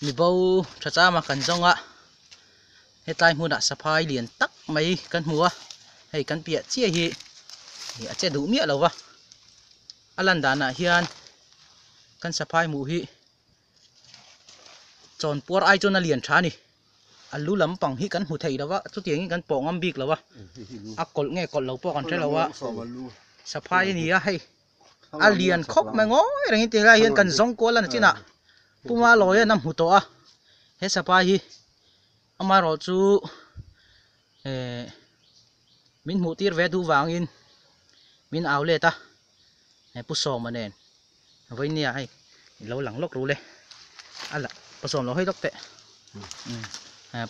Mibo tha chama kan zawng a, hetlai hmunah saphai lian tak mai kan hmu a, hei kan piah chiah hi a che duh miah lo va, a lan danah hian kan saphai hmuh hi chawnpuar ai chuan a lian tha a ni, a lu lampang hi kan hmu thei lo va, chutiangin kan pawh ngam bik lo va, a kawlh nge kawlh lo pawh kan hre lo a, saphai a ni a hei. A lian khawp mai ngawi rengin ti lai hian kan zawng kual a ni chinah Puma lawi an a hmu tawh a, he sapa hi amaherawh chu eh min hmuh tir ve duh vangin min au let a, he Pu Sawma nen vawinia hei ilo lang lawk ru le a la Pu Sawm lo hawi lawk teh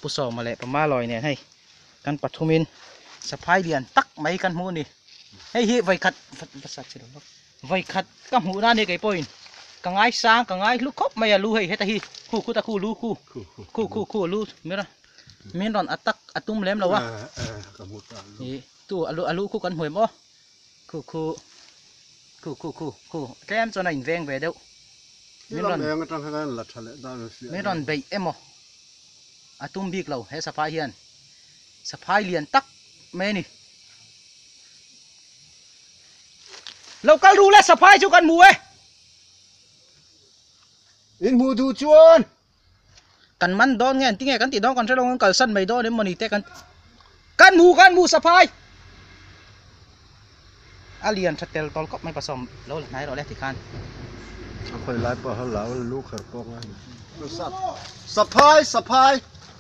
Pu Sawma leh Puma lawi nen hei. Kan pathumin saphai lian tak mai kan hmuh a ni. Hei hi vawikhat vawikhat ka hmuh na a ni kei pawhin ka ngai sang ka ngai hlu khawp mai a lu hei heta hi khu khuta khu lu khu khu khu khu lu mira min rawn attack a tum lem lo a ih tu a lu a lu khu kan hmu em aw khu khu khu khu khu khu tlem chuan a inveng ve deuh min rawn min rawn beih emaw. A tum bik lo he saphai hian saphai lian tak mai a ni. Lo kal ru le saphai chu kan hmu e. In hmuh duh chuan. Kan man dawn nge an ti nge kan tih dawn kan hre lo kan kalsan mai dawn em mawni te kan kan hmu kan hmu saphai. A lian tha tel tawl khawp mai pasawm lo la hnai rawh le tikhan. A khawi lai pawh a lau lu kher pawh a ni. Saphai saphai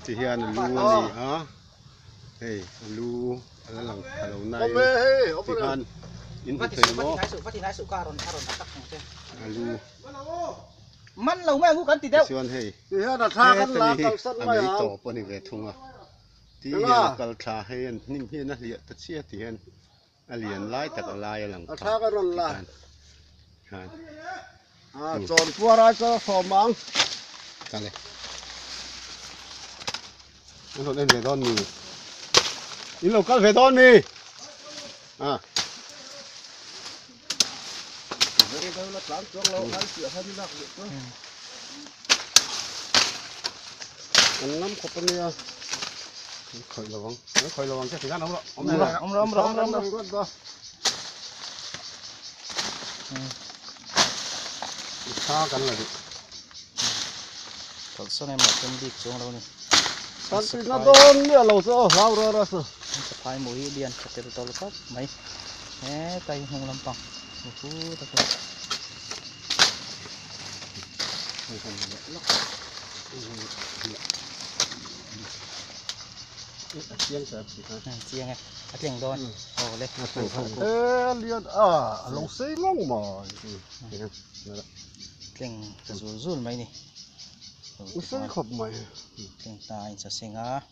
ti hian a lu a ni a, hei a lu a la lang pha lo nai tikhan in hmu thei maw? A lu Man lo mai ang u kan ti deuh. Tichuan hei heta mi hi a mei tawp a ni ve thung a, ti hian a kal thla hei an hnim hian a hliah ta chiah ti hian. A lian lai tak a lai a lang phah tikhan khan chawn puar ai chuan a hrawm ang. Kale. An rawn en ve dawn mi? In lo kal ve dawn mi? Ah. An ngam khawp a nia. An khawih lo ang. An khawih lo ang che tikhan awm rawh. Awm rawh. Awm rawh awm rawh awm rawh awm rawh. Tha kan la duh. Kalsan emaw tum bik chuang lo ni. Kan tihna dawn miah lo chu aw hlau rawh rawh su. Saphai maw hi lian tha tel tawl khawp mai. Hetlai hi hnung lampang ni fu tak a. Chiang e, a tleng dawn. Aw le. E lian a, a lo sei lawng mai. Tleng ta zul zul mai ni. Sei khawp mai. Tleng ta a insa seng a.